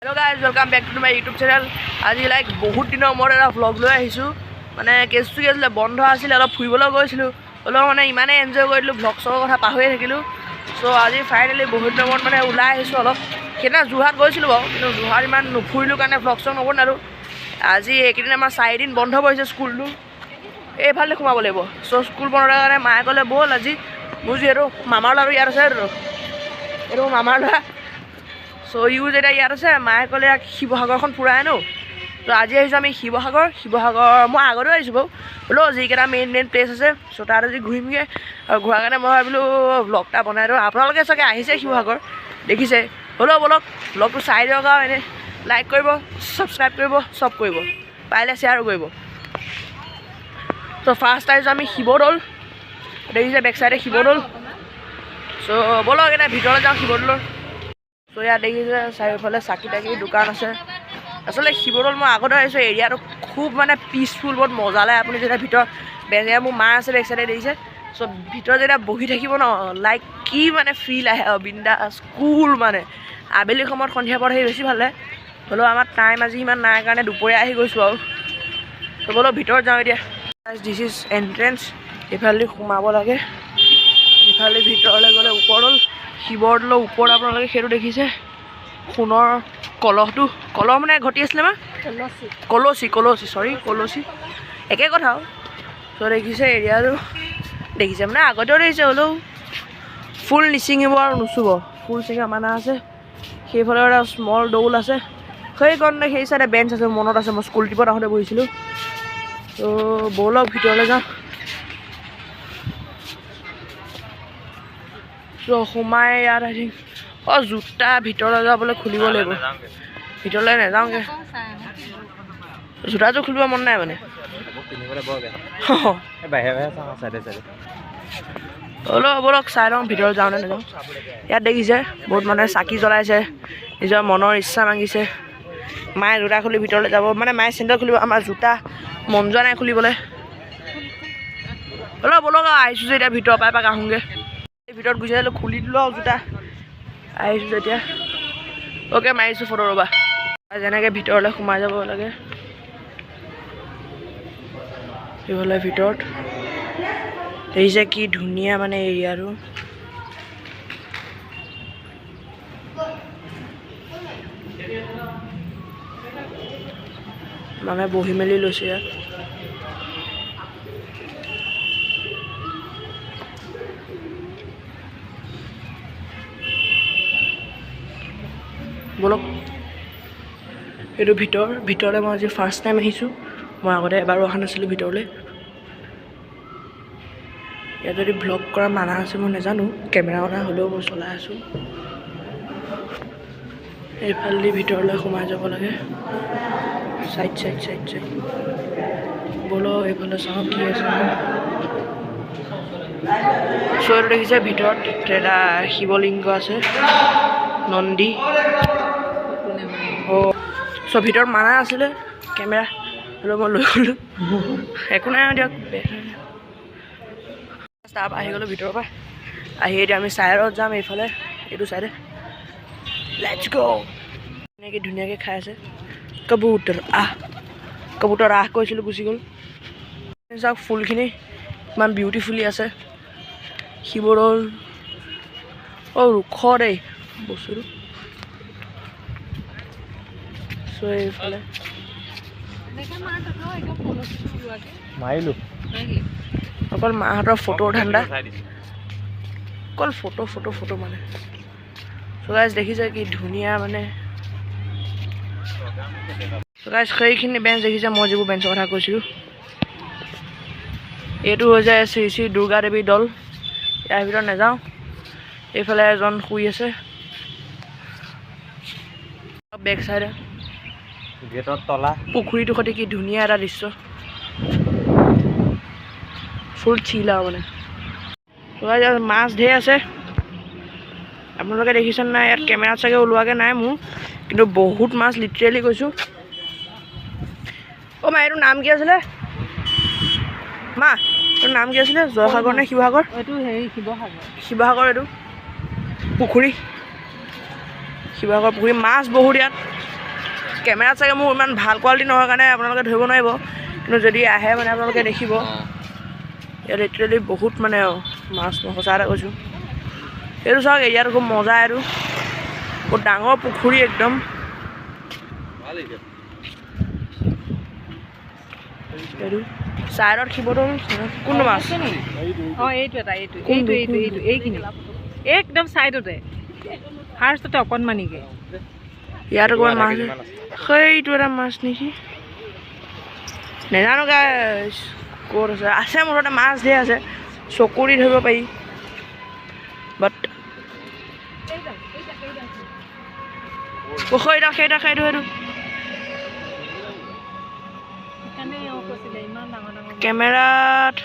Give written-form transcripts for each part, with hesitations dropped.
Hello guys, welcome back to my YouTube channel. আজি like বহুত দিনৰ মূৰত এটা ভ্লগ লৈ আহিছোঁ। মানে কেছটো কি আছিলে, বন্ধ আছিলে, অলপ ফুৰিবলৈ গৈছিলোঁ। হ'লেও মানে ইমানেই এনজয় কৰি দিলোঁ, ভ্লগ চলৰ কথা পাহৰিয়ে থাকিলোঁ। চ' আজি ফাইনেলি বহুত দিনৰ মূৰত মানে ওলাই আহিছোঁ অলপ। সেইদিনা যোৰহাট গৈছিলোঁ বাৰু, কিন্তু যোৰহাট ইমান নুফুৰিলোঁ কাৰণে ভ্লগ চগ নবনালোঁ। আজি এইকেইদিন আমাৰ 4 দিন বন্ধ পৰিছে স্কুলটো। এইফালে সোমাব লাগিব। চ' স্কুল বন্ধ থকাৰ কাৰণে মায়ে ক'লে ব'ল আজি। মোৰ যিহেতু মামাৰ ল'ৰাটো ইয়াত আছে, এইটো মোৰ মামাৰ ল'ৰা। চ' ইও যেতিয়া ইয়াত আছে, মায়ে ক'লে ইয়াক শিৱসাগৰখন ফুৰাই আনো। ত' আজি আহিছোঁ আমি শিৱসাগৰ। শিৱসাগৰ মই আগতেও আহিছোঁ বাৰু, হ'লেও যিকেইটা মেইন মেইন প্লেচ আছে, চ' তাত আজি ঘূৰিমগৈ। আৰু ঘূৰাৰ কাৰণে মই ভাবিলোঁ ভ্লগ এটা বনাই দিওঁ। আপোনালোকে চাগে আহিছে শিৱসাগৰ, দেখিছে। হ'লেও ব'লক, ভ্লগটো চাই দিয়ক আৰু এনেই লাইক কৰিব, ছাবস্ক্ৰাইব কৰিব, চব কৰিব, পাৰিলে শ্বেয়াৰো কৰিব। ত' ফাৰ্ষ্ট আহিছোঁ আমি শিৱদৌল। দেখিছে বেক চাইডে শিৱদৌল। চ' ব'লক, এতিয়া ভিতৰলৈ যাওঁ শিৱদৌলৰ। চ' ইয়াত দেখিছে চাৰিওফালে চাকি তাকি দোকান আছে। আচলতে শিৱদৌল মই আগতে আহিছোঁ, এৰিয়াটো খুব মানে পিচফুল, বহুত মজা লাগে। আপুনি যেতিয়া ভিতৰত বেঞ্চ, মোৰ মা আছে বেক চাইডে দেখিছে। চ' ভিতৰত যেতিয়া বহি থাকিব ন, লাইক কি মানে ফিল আহে আৰু বিন্দাছ কুল। মানে আবেলি সময়ত, সন্ধিয়া পৰত আহি বেছি ভাল লাগে। হ'লেও আমাৰ টাইম আজি ইমান নাই কাৰণে দুপৰীয়া আহি গৈছোঁ আৰু। ত' ব'লক, ভিতৰত যাওঁ এতিয়া। This is entrance. এইফালেদি সোমাব লাগে। ইফালে ভিতৰলৈ গ'লে ওপৰদৌল, শিৱদৌলৰ ওপৰত আপোনালোকে সেইটো দেখিছে সোণৰ কলহটো। কলহ মানে ঘটি আছিলে মা, কলচী, কলচী, চৰি, কলচী, একে কথা আৰু। চ' দেখিছে এৰিয়াটো, দেখিছে মানে আগতেও দেখিছে, হ'লেও ফুল নিচিঙিব আৰু নুচুব, ফুল চিঙা মানা আছে। সেইফালে এটা স্মল দৌল আছে। সেইকণ সেই চাইডে বেঞ্চ আছে, মনত আছে, মই স্কুল ট্ৰিপত আহোঁতে বহিছিলোঁ। ত' ব'লক, ভিতৰলৈ যাওঁ। চ' সোমাই ইয়াত আই থিংক, অঁ, জোতা ভিতৰলৈ যাবলৈ খুলিব লাগিব। ভিতৰলৈ নাযাওঁগৈ, জোতাযোৰ খুলিব মন নাই মানে। পিন্ধিবলৈ বৰ বেয়া। এই বাহিৰে বাহিৰে চাওঁ, চাইডে চাইডে। অলপ ব'লক, চাই লওঁ ভিতৰত যাওঁ নে নাযাওঁ। ইয়াত দেখিছে বহুত মানুহে চাকি জ্বলাইছে, নিজৰ মনৰ ইচ্ছা মাগিছে। মায়ে জোতা খুলি ভিতৰলৈ যাব, মানে মায়ে চেণ্ডেল খুলিব। আমাৰ জোতা মন যোৱা নাই খুলিবলৈ। অলপ ব'লক আৰু, আহিছোঁ যে এতিয়া ভিতৰৰ পৰা এপাক আহোঁগৈ। ভিতৰত গুচি আহিলোঁ, খুলি দিলোঁ আৰু জোতা। আহিছোঁ যেতিয়া, অ'কে, মাৰিছোঁ ফটো, ৰ'বা। যেনেকৈ ভিতৰলৈ সোমাই যাব লাগে, সেইফালে ভিতৰত দেখিছে কি ধুনীয়া মানে এৰিয়াটো। মানুহে বহি মেলি লৈছে ইয়াত। ব'লক, এইটো ভিতৰলৈ মই আজি ফাৰ্ষ্ট টাইম আহিছোঁ। মই আগতে এবাৰো অহা নাছিলোঁ ভিতৰলৈ। ইয়াত যদি ভ্লগ কৰা মানা আছে মই নাজানো, কেমেৰা অনা হ'লেও মই চলাই আছোঁ। এইফালেদি ভিতৰলৈ সোমাই যাব লাগে। চাইড চাইড চাইড চাইড, ব'লক, এইফালে চাওঁ কি আছে। চ' এইটো দেখিছে, ভিতৰত এটা শিৱলিংগ আছে, নন্দী। অঁ, চ' ভিতৰত মানা আছিলে কেমেৰা, হ'লেও মই লৈ গ'লোঁ, একো নাই আৰু দিয়ক। তাৰপৰা আহি গ'লোঁ, ভিতৰৰ পৰা আহি এতিয়া আমি চাইডত যাম, এইফালে এইটো চাইডে। Let's go. এনেকৈ ধুনীয়াকৈ খাই আছে। কবুতৰ আহ, কবুতৰ আহ কৈছিলোঁ, গুচি গ'ল। চাওক, ফুলখিনি ইমান বিউটিফুলি আছে। শিৱদৌল, অ' ওখ দেই বস্তুটো। চ' এইফালে মাৰিলোঁ। অকল মাহঁতৰ ফটোৰ ধান্দা। চাই দিছোঁ। অকল ফটো ফটো ফটো মানে। চ' গাইজ, দেখিছে কি ধুনীয়া মানে। চ' গাইজ, সেইখিনি বেঞ্চ দেখিছে, মই যিবোৰ বেঞ্চৰ কথা কৈছিলোঁ। এইটো হৈছে শ্ৰী শ্ৰী দুৰ্গা দেৱী দল। ইয়াৰ ভিতৰত নাযাওঁ। এইফালে এজন শুই আছে বেক চাইডে। গেটত তলা। পুখুৰীটোৰ সৈতে কি ধুনীয়া এটা দৃশ্য, ফুল চিল আৰু মানে। চ' গাইজ, ইয়াত মাছ ঢেৰ আছে। আপোনালোকে দেখিছে নাই ইয়াত কেমেৰাত চাগে ওলোৱাগৈ নাই মোৰ, কিন্তু বহুত মাছ, লিটাৰেলি কৈছোঁ। অ' মা, এইটোৰ নাম কি আছিলে? মা, এইটোৰ নাম কি আছিলে? জয়সাগৰ নে শিৱসাগৰ? এইটো হেৰি, শিৱসাগৰ। শিৱসাগৰ। এইটো পুখুৰী, শিৱসাগৰ পুখুৰী। মাছ বহুত ইয়াত। কেমেৰাত চাগে মোৰ ইমান ভাল কোৱালিটি নহয় কাৰণে আপোনালোকে ধৰিব নোৱাৰিব, কিন্তু যদি আহে মানে আপোনালোকে দেখিব। ইয়াত লিটাৰেলি বহুত মানে মাছ, মই সঁচা এটা কৈছোঁ। এইটো চাওক, এৰিয়াটো খুব মজা। এইটো বহুত ডাঙৰ পুখুৰী একদম। এইটো চাইডত শিৱদৌল। কোনটো মাছ? অঁ, এইটো এটা, এইটো এইটো এইটো এইটো এইখিনি একদম চাইডতে, ফাৰ্ষ্টতে অকণমানিকে। ইয়াত অকণমান মাছ, সেইটো এটা মাছ নেকি নেজানো গাইছ ক'ত আছে। আছে মুঠতে মাছ ধেৰ আছে, চকু দি ধৰিব পাৰি। বাট সেইটো সেইটো সেইটো সেইটো কেমেৰাত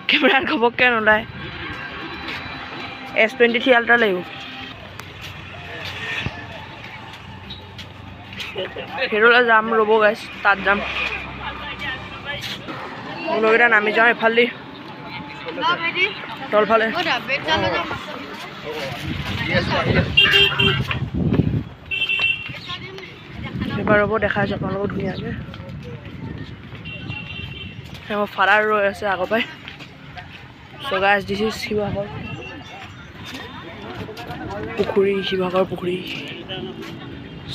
কেমেৰাত ঘপককৈ নোলায়। S23 ultra লাগিব। সেইটোলৈ যাম, ৰ'ব গাইছ, তাত যাম। মোৰকেইটা নামি যাওঁ এইফালেদি তলফালে। এইবাৰ ৰ'ব, দেখাই আছোঁ আপোনালোকক ধুনীয়াকৈ। মোৰ ফাদাৰ ৰৈ আছে আগৰ পৰাই। So guys, this is Sivasagar পুখুৰী, শিৱসাগৰ পুখুৰী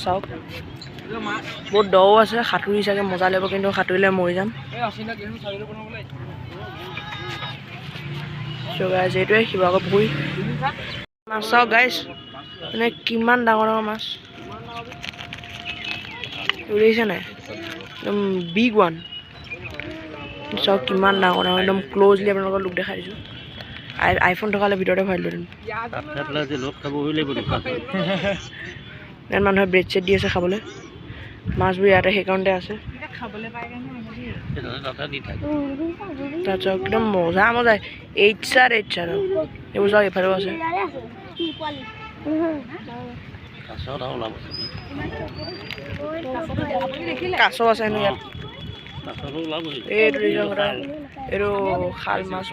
চাওক। বহুত দও আছে, সাঁতুৰি চাগে মজা লাগিব, কিন্তু সাঁতুৰিলে মৰি যাম। চ' গাইজ, এইটোৱে শিৱসাগৰ পুখুৰী। মাছ চাওক গাইজ, মানে কিমান ডাঙৰ ডাঙৰ মাছ দেখিছে নাই, একদম বিগ ওৱান। চাওক কিমান ডাঙৰ ডাঙৰ, একদম ক্ল'জলি আপোনালোকৰ লোক দেখাই দিছোঁ। আইফোন থকা হ'লে ভিতৰতে ভৰাই দিলোঁ। ইয়াত মানুহে ব্ৰেড চেড দি আছে খাবলৈ, মাছবোৰ ইয়াতে সেইকাৰণতে আছে। তাত চাওক একদম মজা মজা, এইট চাৰ এইট চাৰ। এইবোৰ চাওক, এইফালেও আছে। কাছ আছে হেনো ইয়াত। এইটো এইটো শাল মাছ।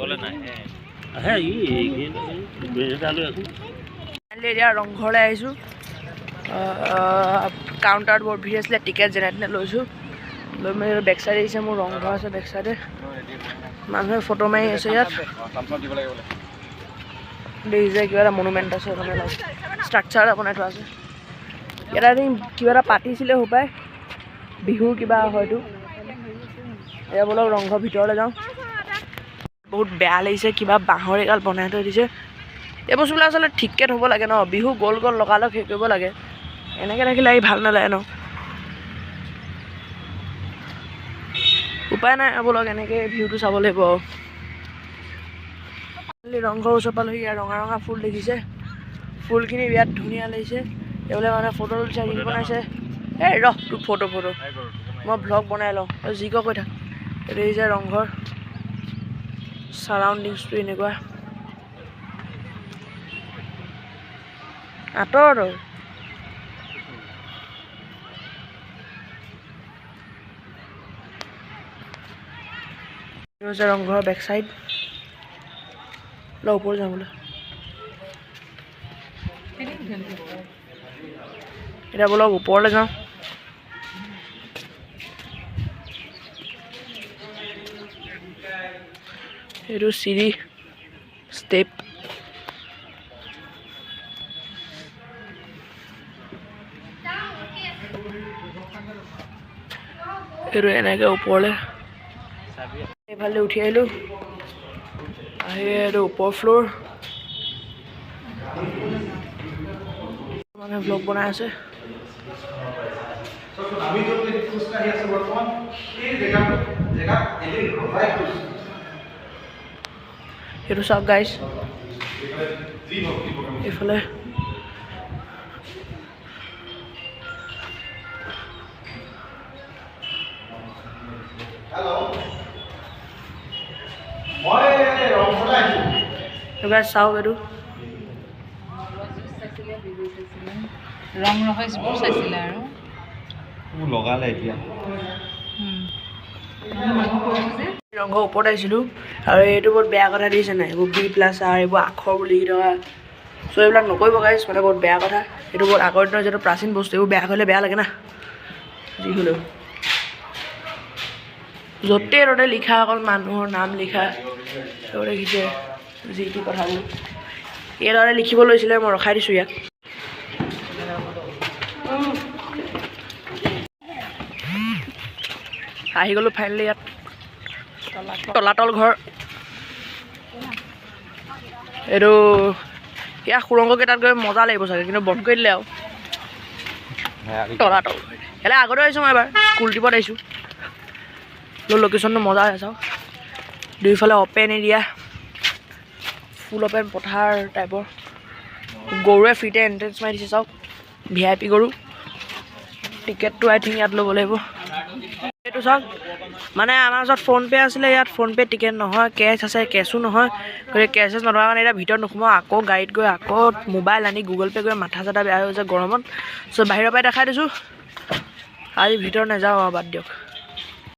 এতিয়া ৰংঘৰলৈ আহিছোঁ। কাউণ্টাৰত বৰ ভিৰ আছিলে, টিকেট যেনে তেনে লৈছোঁ। লৈ মেলি বেক চাইডে আহিছে, মোৰ ৰংঘৰ আছে বেক চাইডে। মানুহে ফটো মাৰি আছে ইয়াত। দেখিছে কিবা এটা মনুমেণ্ট আছে, মানে ষ্ট্ৰাকচাৰ এটা বনাই থোৱা আছে। ইয়াত এদিন কিবা এটা পাতিছিলে সোপাই, বিহুৰ কিবা হয়তো। এয়া বোলক ৰংঘৰ ভিতৰলৈ যাওঁ। বহুত বেয়া লাগিছে, কিবা বাঁহৰ এগাল বনাই থৈ দিছে। এই বস্তুবিলাক আচলতে ঠিককৈ থ'ব লাগে ন, বিহু গ'ল গ'ল লগালগ হেৰি কৰিব লাগে, এনেকৈ থাকিলে আহি ভাল নালাগে ন। উপায় নাই, ব'লক এনেকৈ ভিউটো চাব লাগিব। ৰংঘৰৰ ওচৰ পালোহি, ইয়াত ৰঙা ৰঙা ফুল দেখিছে, ফুলখিনি বিৰাট ধুনীয়া লাগিছে। এইবিলাক মানে ফটো তুলিছে, ৰিল বনাইছে। এই ৰহ তোৰ ফটো ফটো মই ভ্লগ বনাই লওঁ, যি কৈ থাক। এইটো হৈছে ৰংঘৰ, ছাৰাউণ্ডিংছটো এনেকুৱা। আঁতৰ তই। এইটো হৈছে ৰংঘৰৰ বেক চাইড। অলপ ওপৰত যাওঁ বোলে। এতিয়া বোলক ওপৰলৈ যাওঁ। এইটো চিৰি ষ্টেপ। এইটো এনেকৈ ওপৰলৈ এইফালে উঠি আহিলোঁ। আহি এইটো ওপৰ ফ্ল'ৰ, মানুহে ভ্লগ বনাই আছে। এইটো চাওক গাইজ, এইফালে চাওক এইটো ৰং ৰহস্যবোৰ চাইছিলে আৰু লগালে। এতিয়া ৰংঘৰ ওপৰত আহিছিলোঁ আৰু এইটো বহুত বেয়া কথা দিছে নাই, এইবোৰ বি প্লাছ আৰ এইবোৰ আখৰবোৰ লিখি থকা চ' এইবিলাক নকৰিব গাইজ, মানে বহুত বেয়া কথা। এইটো বহুত আগৰ দিনৰ যিটো প্ৰাচীন বস্তু, এইবোৰ বেয়া কৰিলে বেয়া লাগে না। যি হ'লেও য'তে ত'তে লিখা, অকল মানুহৰ নাম লিখা, এইবোৰ দেখিছে যি টি কথাবোৰ এইদৰে লিখিব লৈছিলে, মই ৰখাই দিছোঁ ইয়াক। আহি গ'লোঁ ফাইনেলি ইয়াত তলাতল ঘৰ। এইটো ইয়াৰ সুৰংগকেইটাত গৈ মজা লাগিব চাগে, কিন্তু বন্ধ কৰি দিলে আৰু। তলাতল ঘৰ ইয়ালৈ আগতেও আহিছোঁ মই এবাৰ, স্কুল ট্ৰিপত আহিছোঁ। লোকেশ্যনটো মজা হৈ চাওক, দুইফালে অ'পেন এৰিয়া, ফুল অ'পেন পথাৰ টাইপৰ। গৰুৱে ফ্ৰীতে এণ্ট্ৰেঞ্চ মাৰি দিছে চাওক, ভিআইপি গৰু। টিকেটটো আই থিংক ইয়াত ল'ব লাগিব। এইটো চাওক, মানে আমাৰ ওচৰত ফোনপে' আছিলে, ইয়াত ফোনপে' টিকেট নহয়, কেছ আছে, কেছো নহয়। গতিকে কেছ চেছ নথকাৰ কাৰণে এতিয়া ভিতৰত নোসোমাওঁ, আকৌ গাড়ীত গৈ আকৌ মোবাইল আনি গুগল পে' কৰি মাথা চাথা বেয়া হৈ গৈছে গৰমত। চ' বাহিৰৰ পৰাই দেখাই দিছোঁ, আজি ভিতৰত নাযাওঁ আৰু বাদ দিয়ক।